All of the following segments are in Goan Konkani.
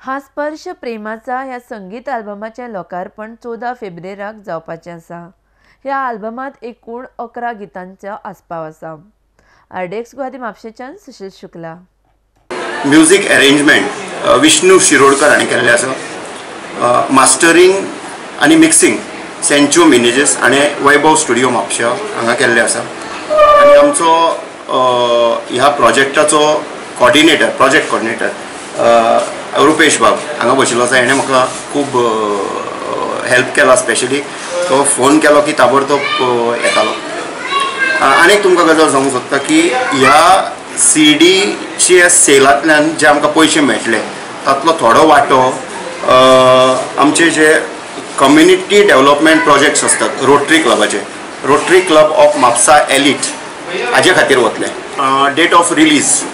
हा स्पर्श प्रेमाचा ह्या संगीत आल्बमाचें लोकार्पण 14 फेब्रेराक जावपाचें आसा. ह्या आल्बमांत एकूण 11 गितांचो आस्पाव आसा. आरडीएक्स गुवाहाटी म्हापशेंच्यान सुशील शुक्ला. म्युझिक अरेंजमेंट विष्णू शिरोडकर हांणी केल्लें आसा. मास्टरींग आनी मिक्सिंग सेंचो मिनेजेस आनी वैभव स्टुडियो म्हापशा हांगा केल्लें आसा. आनी आमचो ह्या प्रोजेक्टाचो कॉर्डिनेटर, प्रोजेक्ट कॉर्डिनेटर रुपेश बाब हांगा बशिल्लो आसा. हेणें म्हाका खूब हेल्प केला. स्पेशली तो फोन केलो की ताबडतोब येतालो. आनी तुमकां गजाल सांगूंक सोदता की ह्या सी डीच्या सेलांतल्यान जे आमकां पयशे मेळटले तातलो थोडो वांटो आमचे जे कम्युनिटी डेव्हलपमेंट प्रोजेक्ट्स आसतात rotary क्लबाचे, Rotary Club of Mapusa Elite, हाजे खातीर वतले. Date of release,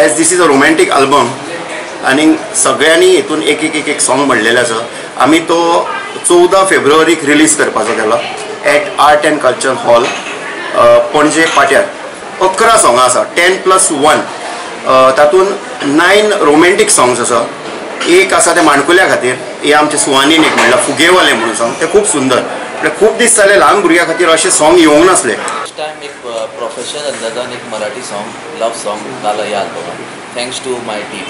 as this is a romantic album आनी सगळ्यांनी हितून एक एक एक एक सॉंग म्हणलेलें आसा, आमी तो 14 फेब्रुवारीक रिलीज करपाचो केला at art and culture hall Panaji पाट्यार. 11 सॉंगां आसा, 10+1, तातूंत 9 रोमॅन्टीक सॉंग्स आसा. एक आसा तें माणकुल्या खातीर, हे आमचे सुवानीन एक म्हणलां फुगेवाले म्हणून सॉंग, तें खूब सुंदर. म्हळ्यार खूब दीस जाले ल्हान भुरग्यां खातीर अशें सॉंग येवंक नासलें. फर्स्ट टायम एक प्रोफेशनल अंदाजान एक मराठी सॉंग, लव सॉंग घाला ह्या आल्बमान, thanks to my team.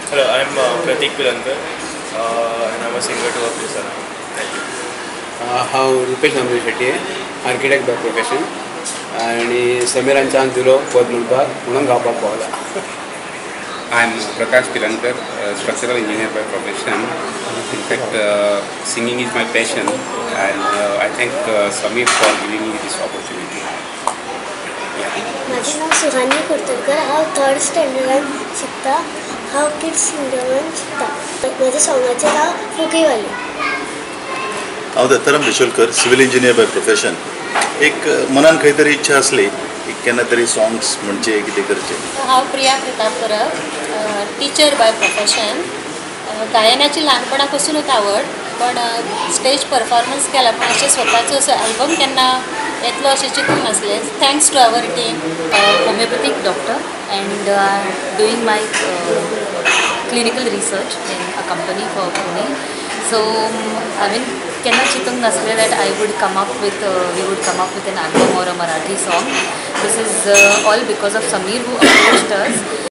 Hello, I am Pratik Pilankar and I am a singer to of this. Thank you. हांव Rupesh Namdev Shetty, architect by profession, आनी समीरान चान्स दिलो पद म्हणपाक म्हणून गावपाक पावला. I am Prakash Pilankar, structural engineer by profession. In fact, singing is my passion, and I thank Sameer for giving me this opportunity. माझे नाव सुहानी कुर्तुरकर. हांव थर्ड स्टँडर्डान शिकता. हांव किड्स किंगडमान शिकता. म्हज्या सॉंगाचें नांव फुगेवाले. हांव Dattaram Bisholkar, civil engineer by profession. एक मनान खंय तरी इच्छा आसली की केन्ना तरी सॉंग्स म्हणचे, कितें करचें. हांव Priya Pratap Parab, teacher by profession. गायनाची ल्हानपणापासूनच आवड, पण स्टेज परफॉर्मन्स केला, पण अशें स्वताचो असो अल्बम केन्ना येतलो अशें चिंतूंक नासलें. Thanks to our team. Homeopathic doctor and doing my clinical research in a company for Pune. So हांवें केन्ना चिंतूंक नासलें that I would come up with, we would come up with an album or a Marathi song. This is all because of Sameer who approached us.